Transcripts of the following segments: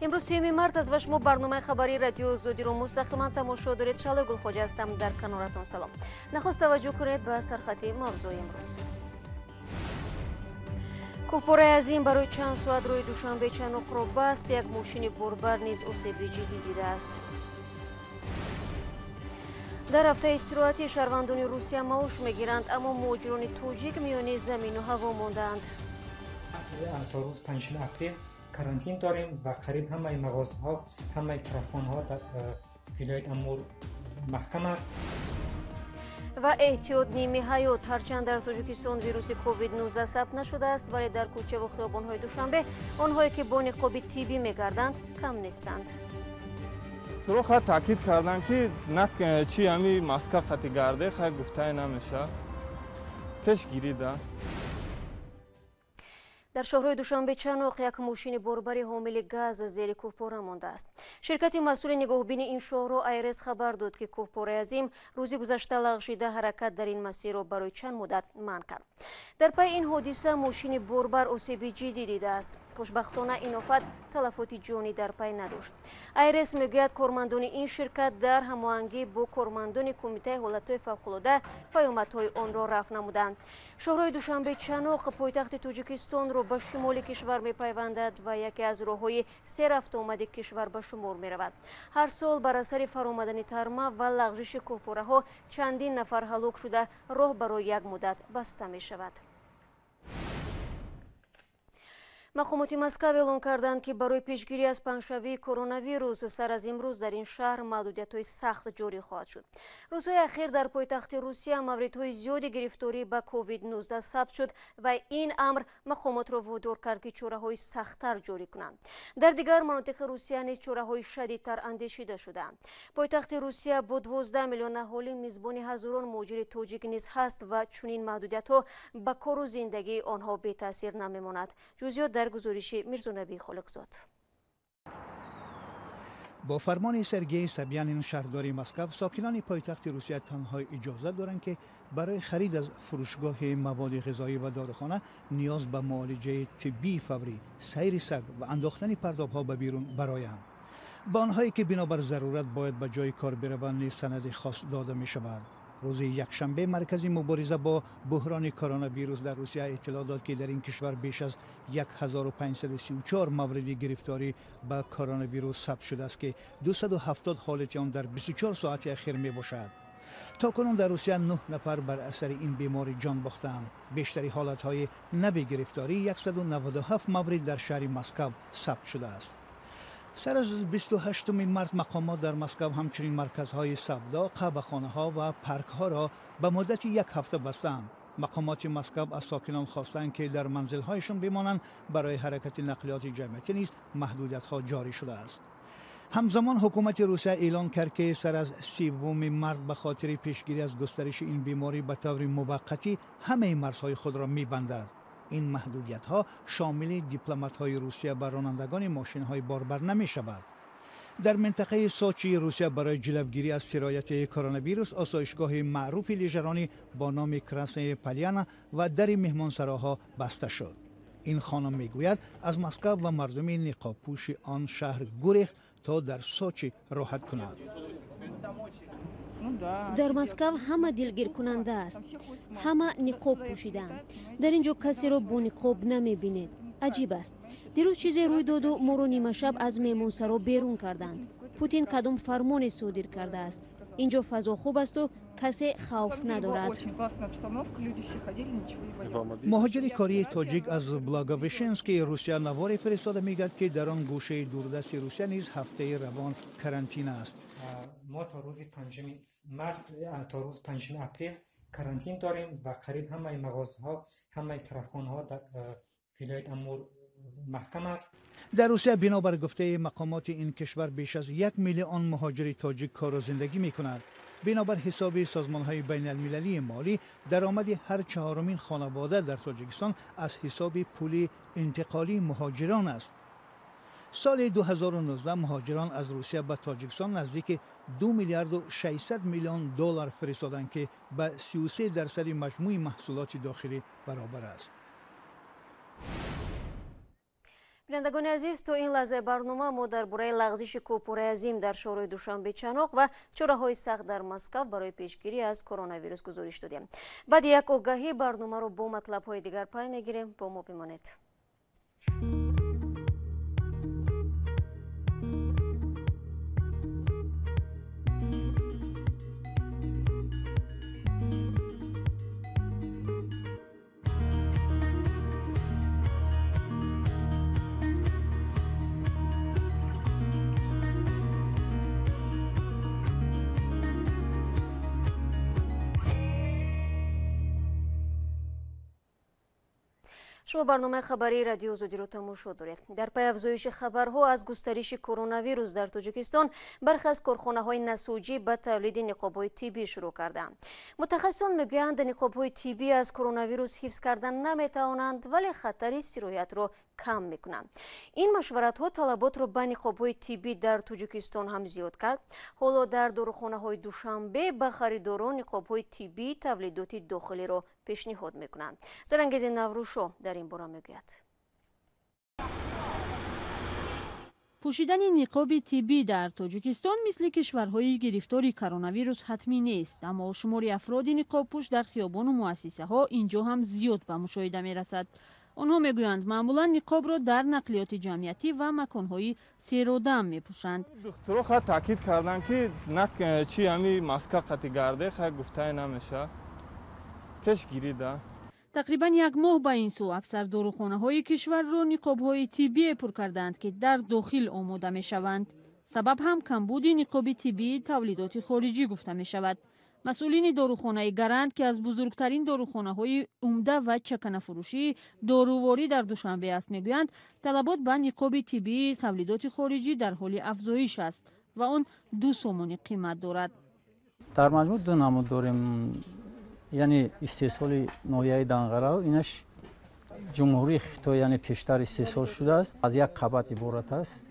Имрӯз 3 март аст ва шумо барномаи хабарии радиои Озодиро мустақиман тамошо доред. Шалои Гулхоҷа ҳастам, дар каноратон салом. Нахуст таваҷҷӯҳ кунед ба сархати мавзӯи имрӯз. Кӯҳпораи азим барои чанд соат рӯи Душанбе Чаноқро баст, як мошини борбар низ осеби ҷиддӣ дидааст. Дар ҳафтаи истироҳатӣ шаҳрвандони Русия маош мегиранд, аммо муҳоҷирони тоҷик миёни замину ҳаво мондаанд. То рӯз 5 апрел карантин дорем ва қариб ҳамаи мағозаҳо, ҳамаи тарафхонаҳо дар вилояти Амур маҳкам аст. Ва эҳтиёт ними ҳаёт. Ҳарчанд дар Тоҷикистон вируси COVID-19 сабт нашудааст, вале дар кӯчаву хиёбонҳои Душанбе онҳое ки бо ниқоби тиббӣ мегарданд кам нестанд. Туро хай таъкид карданд, ки чи ҳами маска қати гарде, хай гуфтае намешавад. Пешгирӣ да. Дар шоҳрои Душанбе Чаноқ як мошини борбари ҳомили газ зери кӯҳпора мондааст. Ширкати масъули нигоҳубини ин шоҳро АйРС хабар дод, ки кӯҳпораи азим рӯзи гузашта лағжида ҳаракат дар ин масирро барои чанд муддат манъ кард. Дар пайи ин ҳодиса мошини борбар осеби ҷиддӣ дидааст. Хушбахтона ин офат талафоти ҷонӣ дар пай надошт. АйРС мегӯяд, кормандони ин ширкат дар ҳамоҳангӣ бо кормандони Кумитаи ҳолатҳои фавқулода паёмадҳои онро рафъ намуданд. Шоҳрои Душанбе Чаноқ пойтахти Тоҷикистонро ба шимоли кишвар мепайвандад ва яке аз роҳҳои серафтуомади кишвар ба шумор меравад. Ҳар сол бар асари фаромадани тарма ва лағжиши кӯҳпораҳо чандин нафар ҳалок шуда, роҳ барои як муддат баста мешавад. Мақомоти Москав эълон карданд, ки барои пешгирӣ аз паҳншавии коронавирус сар аз имрӯз дар ин шаҳр маҳдудиятҳои сахт ҷорӣ хоҳад шуд. Рӯзҳои ахир дар пойтахти Русия мавридҳои зиёди гирифторӣ ба COVID-19 сабт шуд ва ин амр мақомотро водор кард, ки чораҳои сахттар ҷорӣ кунанд. Дар дигар манотиқи Русия низ чораҳои шадидтар андешида шудаанд. Пойтахти Русия бо 12 миллион аҳолӣ мизбони ҳазорон муҳоҷири тоҷик низ ҳаст ва чунин маҳдудиятҳо ба кору зиндагии онҳо бетаъсир намемонад. Ҷузъиёт дар гузориши Мирзонабӣ Холиқзод. Бо фармони Сергей Собянин, шаҳрдори Москав, сокинони пойтахти Русия танҳо иҷозат доранд, ки барои харид аз фурӯшгоҳи маводи ғизоӣ ва дорухона, ниёз ба муолиҷаи тиббии фаврӣ, сайри саг ва андохтани партовҳо ба берун бароянд. Ба онҳое ки бинобар зарурат бояд ба ҷои кор бираванд, низ санади хос дода мешавад. Рӯзи якшанбе маркази мубориза бо буҳрони коронавирус дар Русия иттилоъ дод, ки дар ин кишвар беш аз 1534 мавриди гирифторӣ ба коронавирус сабт шудааст, ки 270 ҳолати он дар 24 соати ахир мебошад. То кунун дар Русия 9 нафар бар асари ин беморӣ ҷон бохтаанд. Бештари ҳолатҳои нави гирифторӣ, 197 маврид, дар шаҳри Москав сабт шудааст. Сар аз 28 март мақомот дар Москав ҳамчунин марказҳои савдо, қаҳвахонаҳо ва паркҳоро ба муддати як ҳафта бастаанд. Мақомоти Москав аз сокинон хостанд, ки дар манзилҳояшон бимонанд. Барои ҳаракати нақлиёти ҷамъиятӣ низ маҳдудиятҳо ҷорӣ шудааст. Ҳамзамон ҳукумати Русия эълон кард, ки сар аз 30 март ба хотири пешгирӣ аз густариши ин беморӣ ба таври муваққатӣ ҳамаи марзҳои худро мебандад. Ин маҳдудиятҳо шомили дипломатҳои Русия ва ронандагони мошинҳои борбар намешавад. Дар минтақаи Сочии Русия барои ҷилавгирӣ аз сирояти коронавирус осоишгоҳи маъруфи лижаронӣ бо номи Красная Поляна ва дари меҳмонсароҳо баста шуд. Ин хонум мегӯяд, аз Москав ва мардуми ниқобпӯши он шаҳр гурехт, то дар Сочи роҳат кунад. Дар Москав ҳама дилгиркунанда аст, ҳама ниқоб пӯшидаанд. Дар ин ҷо касеро бо ниқоб намебинед. Аҷиб аст. Дирӯз чизе рӯй доду моро нимашаб аз меҳмонсаро берун карданд. Путин кадом фармоне содир кардааст? Ин ҷо фазо хуб асту касе хавф надорад. Муҳоҷири кории тоҷик аз Благовещенски Русия наворе фиристода мегӯяд, ки дар он гӯшаи дурдасти Русия низ ҳафтаи равон карантин аст. Мо то рӯзи 5 март, то рӯзи 5 апрел карантин дорем ва қариб ҳамаи мағозаҳо, ҳамаи тарафхонаҳо дар вилояти Амур маҳкам аст. Дар Русия, бинобар гуфтаи мақомоти ин кишвар, беш аз 1 миллион муҳоҷири тоҷик кору зиндагӣ мекунад. Бинобар ҳисоби созмонҳои байналмилалии молӣ, даромади ҳар чаҳорумин хонавода дар Тоҷикистон аз ҳисоби пули интиқолии муҳоҷирон аст. Соли 2019 муҳоҷирон аз Русия ба Тоҷикистон наздики 2 миллиарду 600 миллион доллар фиристоданд, ки ба 33 дарсади маҷмӯи маҳсулоти дохилӣ баробар аст. Бинандагони азиз, то ин лаҳзаи барнома мо дар бораи лағзиши кӯҳпораи азим дар шоҳрои Душанбе Чаноқ ва чораҳои сахт дар Москав барои пешгирӣ аз коронавирус гузориш додем. Баъди як огаҳӣ барномаро бо матлабҳои дигар пай мегирем. Бо мо бимонед. Шумо барномаи хабарии Радио Озодиро тамошо доред. Дар пай афзоиши хабарҳо аз густариши коронавирус дар Тоҷикистон, бархе аз корхонаҳои насоҷӣ ба тавлиди ниқобҳои тиббӣ шурӯъ кардаанд. Мутахассисон мегӯянд, ниқобҳои тиббӣ аз коронавирус ҳифз кардан наметавонанд, вале хатари сироятро кам мекунанд. Ин машваратҳо талаботро ба ниқобҳои тиббӣ дар Тоҷикистон ҳам зиёд кард. Ҳоло дар дорухонаҳои Душанбе ба харидорон ниқобҳои тиббии тавлидоти дохилиро пешниҳод мекунанд. Зарангези Наврӯшо дар ин бора мегӯяд. Пӯшидани ниқоби тиббӣ дар Тоҷикистон мисли кишварҳои гирифтори коронавирус ҳатмӣ нест, аммо шумори афроди ниқобпӯш дар хиёбону муассисаҳо инҷо ҳам зиёд ба мушоҳида мерасад. Онҳо мегӯянд, маъмулан ниқобро дар нақлиёти ҷамъиятӣ ва маконҳои серодам мепӯшанд. Духтуро хай таъкид карданд, ки чи ҳами маска қати гарде, хай гуфтае намеша, пешгирӣ да. Тақрибан як моҳ ба ин сӯ аксар дорухонаҳои кишварро ниқобҳои тиббие пур кардаанд, ки дар дохил омода мешаванд. Сабаб ҳам камбуди ниқоби тиббии тавлидоти хориҷӣ гуфта мешавад. Масъулини дорухонаи Гарант, ки аз бузургтарин дорухонаҳои умда ва чаканафурӯшии доруворӣ дар Душанбе аст, мегӯянд, талабот ба ниқоби тиббии тавлидоти хориҷӣ дар ҳоли афзоиш аст ва он 2 сомонӣ қимат дорад. Дар маҷмӯъ ду намуд дорем, яъне истеҳсоли ноҳияи Данғара, инаш Ҷумҳурии Хитой, яъне пештар истеҳсол шудааст, аз як қабат иборат аст,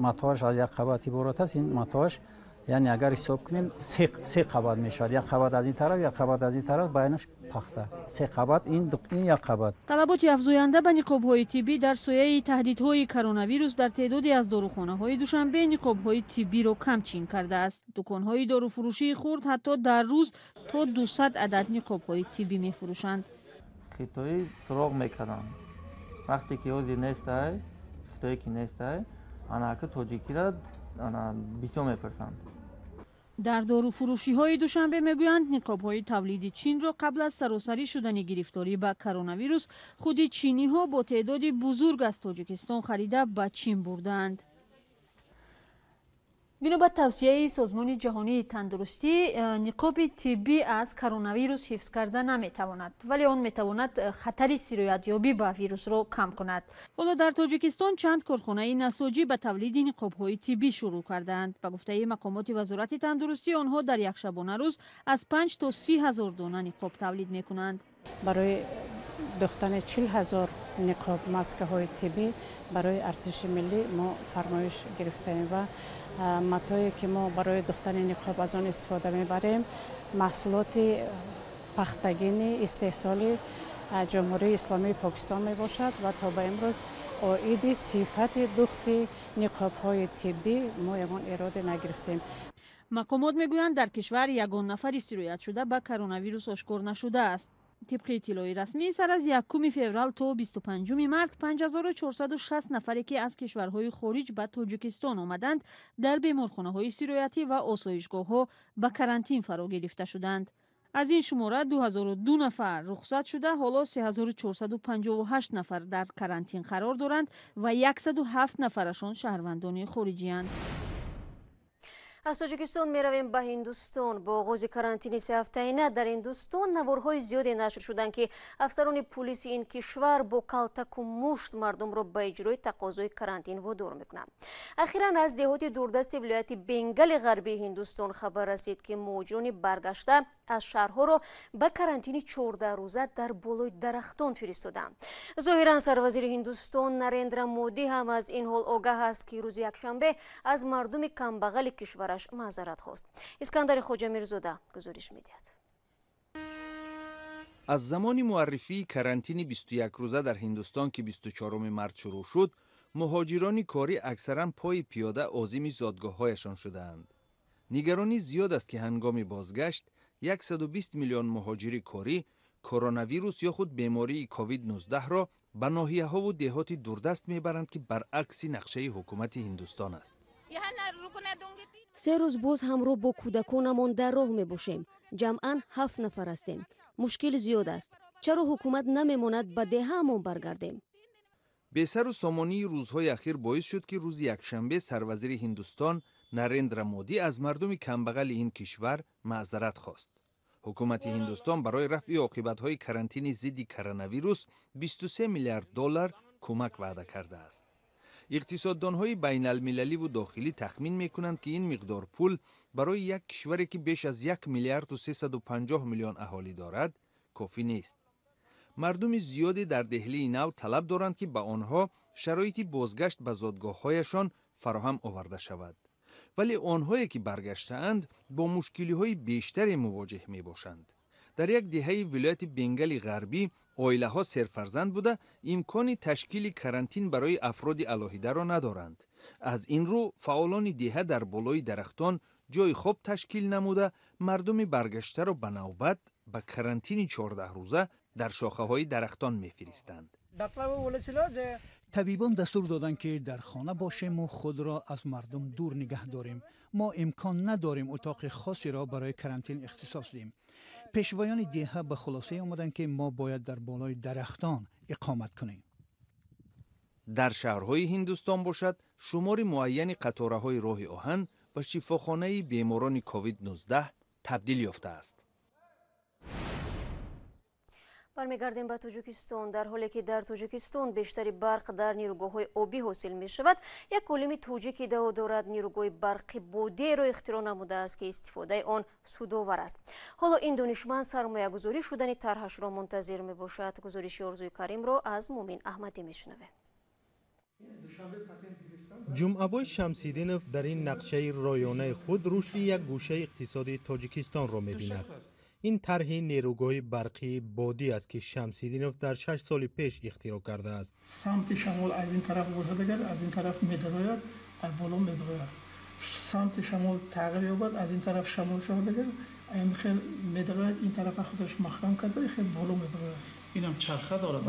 матоаш аз як қабат иборат аст. Ин матоаш, яъне агар ҳисоб кунем, се қабат мешавад: як қабат аз ин тараф, як қабат аз ин тараф, байнаш пахта, се қабат, ин як қабат. Талаботи афзоянда ба ниқобҳои тиббӣ дар сояи таҳдидҳои коронавирус дар теъдоде аз дорухонаҳои Душанбе ниқобҳои тиббиро камчин кардааст. Дуконҳои доруфурӯшии хурд ҳатто дар рӯз то 200 адад ниқобҳои тиббӣ мефурӯшанд. Хитоӣ суроғ мекарданд, вақте ки ҳозир нестай, хитоӣ ки нестай, анака тоҷикиро бисёр мепурсанд. Дар доруфурӯшиҳои Душанбе мегӯянд, ниқобҳои тавлиди Чинро қабл аз саросарӣ шудани гирифторӣ ба коронавирус худи чиниҳо бо теъдоди бузург аз Тоҷикистон харида ба Чин бурдаанд. Бино ба тавсияи Созмони ҷаҳонии тандурустӣ, ниқоби тиббӣ аз коронавирус ҳифз карда наметавонад, вале он метавонад хатари сироятёбӣ ба вирусро кам кунад. Ҳоло дар Тоҷикистон чанд корхонаи насоҷӣ ба тавлиди ниқобҳои тиббӣ шурӯъ кардаанд. Ба гуфтаи мақомоти Вазорати тандурустӣ, онҳо дар як шабонарӯз аз 5 то 30 ҳазор дона ниқоб тавлид мекунанд. Барои духтани 40 ҳазор ниқоб маскаҳои тиббӣ барои артиши миллӣ мо фармоиш гирифтаем ва матое ки мо барои духтани ниқоб аз он истифода мебарем, маҳсулоти пахтагини истеҳсоли Ҷумҳурии Исломии Покистон мебошад ва то ба имрӯз оиди сифати духти ниқобҳои тиббӣ мо ягон эроде нагирифтем. Мақомот мегӯянд, дар кишвар ягон нафари сироятшуда ба коронавирус ошкор нашудааст. Тибқи иттилои расмӣ, сар аз 1 феврал то 25 март 5460 нафаре, ки аз кишварҳои хориҷ ба Тоҷикистон омаданд, дар беморхонаҳои сироятӣ ва осоишгоҳҳо ба карантин фаро гирифта шуданд. Аз ин шумора 2002 нафар рухсат шуда, ҳоло 3458 нафар дар карантин қарор доранд ва 107 нафарашон шаҳрвандони хориҷиянд. Аз Тоҷикистон меравем ба Ҳиндустон. Бо оғози карантини сеҳафтаина дар Ҳиндустон наворҳои зиёде нашр шуданд, ки афсарони пулиси ин кишвар бо калтаку мушт мардумро ба иҷрои тақозои карантин водор мекунанд. Ахиран аз деҳоти дурдасти вилояти Бенгали ғарбии Ҳиндустон хабар расид, ки муҳоҷирони баргашта аз шаҳрҳоро ба карантини 14 рӯза дар болои дарахтон фиристоданд. Зоҳиран сарвазири Ҳиндустон Нарендра Модӣ ҳам аз ин ҳол огаҳ аст, ки рӯзи якшанбе аз мардуми камбағали кишвараш маъзарат хост. Искандари Хоҷамирзода гузориш медиҳад. Аз замони муаррифии карантини 21 рӯза дар Ҳиндустон, ки 24 март шурӯъ шуд, Муҳоҷирони корӣ аксаран пои пиёда озими зодгоҳҳояшон шудаанд. Нигаронӣ зиёд аст, ки ҳангоми бозгашт 120 миллион муҳоҷири корӣ коронавирус ё худ бемории COVID-19-ро ба ноҳияҳову деҳоти дурдаст мебаранд, ки баръакси нақшаи ҳукумати Ҳиндустон аст. 3 рӯз боз ҳамроҳ бо кӯдаконамон дар роҳ мебошем. Ҷамъан 7 нафар ҳастем. Мушкил зиёд аст. Чаро ҳукумат намемонад ба деҳаамон баргардем? Бесару сомонии рӯзҳои ахир боис шуд, ки рӯзи якшанбе сарвазири Ҳиндустон Нарендра Модӣ аз мардуми камбағали ин кишвар маъзарат хост. Ҳукумати Ҳиндустон барои рафъи оқибатҳои карантини зидди коронавирус 23 миллиард доллар кӯмак ваъда кардааст. Иқтисоддонҳои байналмилаливу дохилӣ тахмин мекунанд, ки ин миқдор пул барои як кишваре, ки беш аз 1 миллиарду 350 миллион аҳолӣ дорад, кофӣ нест. Мардуми зиёде дар Деҳлии Нав талаб доранд, ки ба онҳо шароити бозгашт ба зодгоҳҳояшон фароҳам оварда шавад. Вале онҳое, ки баргаштаанд, бо мушкилиҳои бештаре мувоҷеҳ мебошанд. Дар як деҳаи вилояти Бенгали Ғарбӣ оилаҳо серфарзанд буда, имкони ташкили карантин барои афроди алоҳидаро надоранд. Аз ин рӯ фаъолони деҳа дар болои дарахтон ҷои хоб ташкил намуда, мардуми баргаштаро ба навбат ба карантини 14 рӯза дар шохаҳои дарахтон мефиристанд. Табибон дастур доданд, ки дар хона бошему худро аз мардум дур нигаҳ дорем. Мо имкон надорем утоқи хосеро барои карантин ихтисос диҳем. Пешвоёни деҳа ба хулосае омаданд, ки мо бояд дар болои дарахтон иқомат кунем. Дар шаҳрҳои Ҳиндустон бошад, шумори муайяни қатораҳои роҳи оҳан ба шифохонаи беморони COVID-19 табдил ёфтааст. Бармегардем ба Тоҷикистон. Дар ҳоле ки дар Тоҷикистон бештари барқ дар нерӯгоҳҳои обӣ ҳосил мешавад, як олими тоҷик иддао дорад, нерӯгоҳи барқи бодиеро ихтироъ намудааст, ки истифодаи он судовар аст. Ҳоло ин донишманд сармоягузорӣ шудани тарҳашро мунтазир мебошад. Гузориши Орзуи Каримро аз Мумин Аҳмадӣ мешунавем. Ҷумъабой Шамсиддинов дар ин нақшаи роёнаи худ рушди як гӯшаи иқтисоди Тоҷикистонро мебинад. Ин тарҳи нерӯгоҳи барқии бодӣ аст, ки Шамсиддинов дар 6 соли пеш ихтироъ кардааст. Самти шамол аз ин тараф бошад, агар аз ин тараф медарояд, аз боло медарояд. Самти шамол тағйир ёбад, аз ин тараф шамол шавад, агар ин хел медарояд, ин тарафа худаш маҳкам карда, хел боло мебарояд. Инам чарха дорад?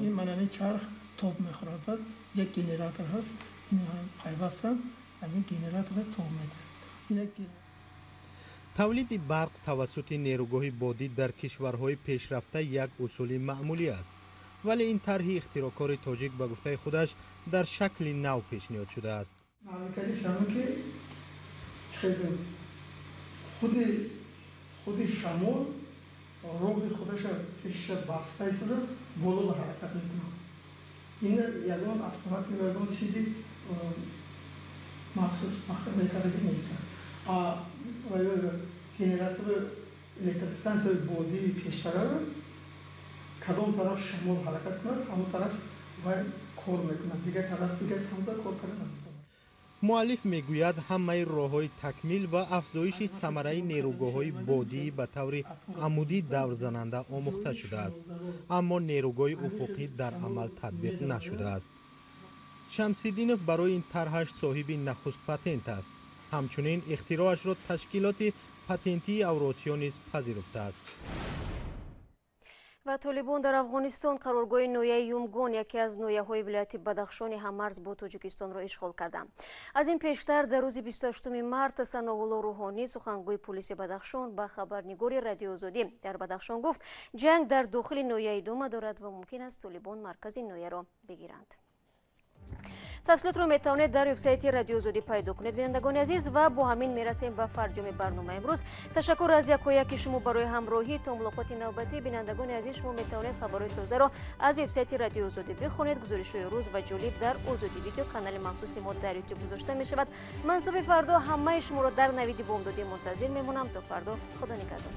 Ин манани чарх тоб мехӯрад. Баъд як генератор ҳаст, ин пайвастан ҳамин генератора тоб медиҳад. Тавлиди барқ тавассути нерӯгоҳи бодӣ дар кишварҳои пешрафта як усули маъмулӣ аст, вале ин тарҳи ихтироъкори тоҷик, ба гуфтаи худаш, дар шакли нав пешниҳод шудааст. Ки худи шамол роҳи худаша пеша баста истода, боло ба ҳаракат мекунад. Ин ягон автоматик, ягон чизи махсус мекардаги нест. Генератори электростанцияи бодии пештараро кадом тараф шамол ҳаракат кунад, ҳамон тараф вай кор мекунад, дигар тараф, дигар самта кор карда наметавонад. Муаллиф мегӯяд, ҳамаи роҳҳои такмил ва афзоиши самараи нерӯгоҳҳои бодӣ ба таври амудӣ даврзананда омӯхта шудааст, аммо нерӯгоҳи уфуқӣ дар амал татбиқ нашудааст. Шамсиддинов барои ин тарҳаш соҳиби нахуст патент аст. Ҳамчунин ихтироашро ташкилоти патентии Авросиё низ пазируфтааст. Ва Толибон дар Афғонистон қароргоҳи ноҳияи Юмгон, яке аз ноҳияҳои вилояти Бадахшони ҳаммарз бо Тоҷикистонро ишғол карданд. Аз ин пештар, дар рӯзи 28 март, Саноулло Рӯҳонӣ, сухангӯи пулиси Бадахшон, ба хабарнигори Радиои Озодӣ дар Бадахшон гуфт, ҷанг дар дохили ноҳия идома дорад ва мумкин аст толибон маркази ноҳияро бигиранд. Тафсилотро метавонед дар вебсайти Радиои Озодӣ пайдо кунед. Бинандагони азиз, ва бо ҳамин мерасем ба фарҷоми барномаи имрӯз. Ташаккур аз якояки шумо барои ҳамроҳӣ. То мулоқоти навбатӣ. Бинандагони азиз, шумо метавонед хабарҳои тозаро аз вебсайти Радиои Озодӣ бихонед. Гузоришҳои рӯз ва ҷолиб дар Озодӣ Видео, канали махсуси мо дар Ютуб, гузошта мешавад. Ман субҳи фардо ҳамаи шуморо дар Навиди Бомдодӣ мунтазир мемонам. То фардо, Худо нигаҳдорад.